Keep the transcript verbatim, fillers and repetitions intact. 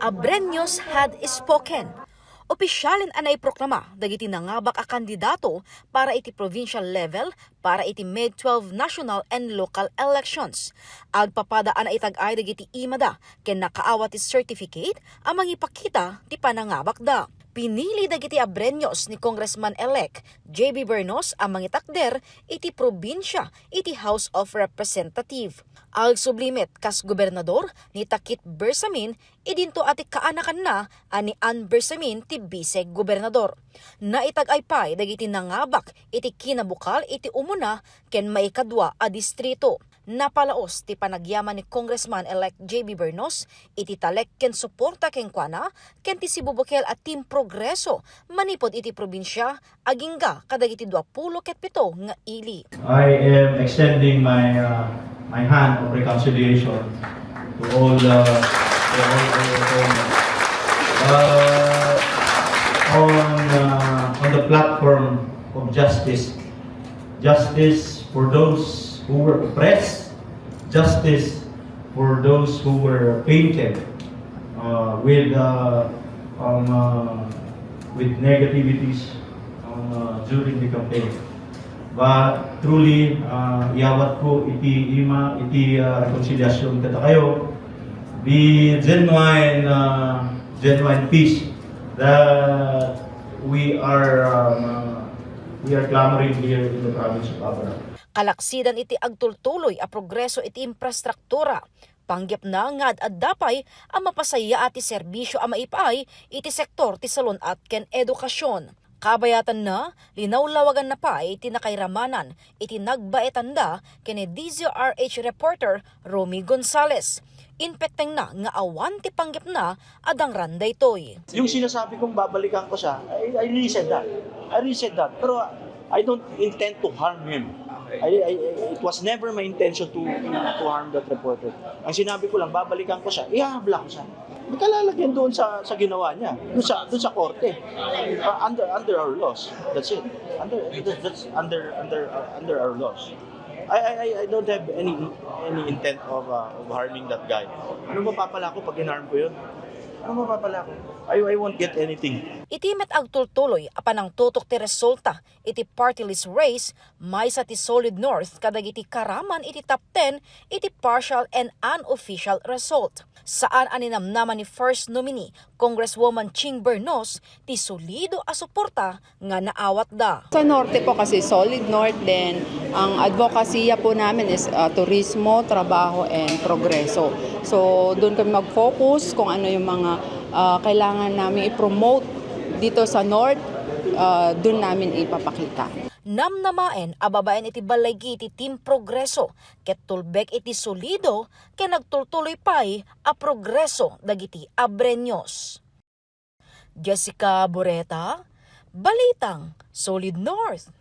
Abreños had spoken. Opisyalen a naiproklama dagiti nangabak a kandidato para iti provincial level para iti May twelve national and local elections. Agpapada a naitag-ay dagiti imada ken nakaawat ti certificate a mangipakita ti panangabakda. Pinili dagiti Abreños ni Congressman-elect J B Bernos a mangitakder iti probinsia iti House of Representative. Agsubli met kas gobernador ni Takit Bersamin idinto a ti kaanakanna a ni Ann Bersamin ti bise-gobernador. Naitag-ay pay dagiti nangabak iti kinabukal iti umuna ken maikadua a distrito. Napalaos ti panagyaman ni Congressman-elect J B Bernos iti talek ken suporta kenkuana ken ti sibubukel a Team Progreso manipud iti probinsia agingga kadagiti duapulo ket pito nga ili. I am extending my, uh, my hand of reconciliation to all, uh, to all our opponents. Uh, on, uh, on the platform of justice, justice for those who were oppressed, justice for those who were painted, uh, with, uh, um, uh, with negativities, um, uh, during the campaign. But truly, uh, iyawat ko iti ima, iti, uh, reconciliation kadakayo, the genuine, uh, genuine peace that we are, um, uh, we are clamoring here in the province of Abra. Kalaksidan iti agtultuloy a progreso iti infrastruktura, panggepna nga ad-adda pay a mapasayaat ti serbisio a maipaay iti sektor ti salun-at ken edukasyon. Kabayatanna, linawlawaganna pay ti nakairamanan iti nagbaetanda ken ni D Z R H reporter Romy Gonzales. Impektengna nga awan ti panggepna a dangran daytoy. Yung sinasabi kong babalikan ko siya, I, I really said that. I really said that. Pero I don't intend to harm him. I, I, it was never my intention to, to harm that reporter. Ang sinabi ko lang, babalikan ko siya, ihahabla ko siya. May kalalagyan doon sa, sa ginawa niya, doon sa, doon sa korte. Uh, under, under our laws. That's it. Under, that's under, under, uh, under our laws. I, I, I- I don't have any, any intent of, uh, of harming that guy. Ano mapapala ko pag hinarm ko yun? Ano mapapala ko? I, I won't get anything. Iti met agtultuloy a panangtutok ti resulta iti party list race, maysa ti Solid North kadagiti karaman iti top ten iti partial and unofficial result. Saan a ninamnama ni First Nominee Congresswoman Ching Bernos ti solido a suporta nga naawatda. Sa norte po kasi, Solid North, then ang advokasya po namin is, ah, turismo, trabaho, and progreso. So, doon kami mag-focus kung ano yung mga, ah, kailangan namin i-promote dito sa north, ah, doon namin ipapakita. Namnamaen a babaen iti balay iti Team Progreso ket tulbek iti solido ken agtultuloy pay a progreso dagiti Abreños. Jessica Boreta, Balitang Solid North.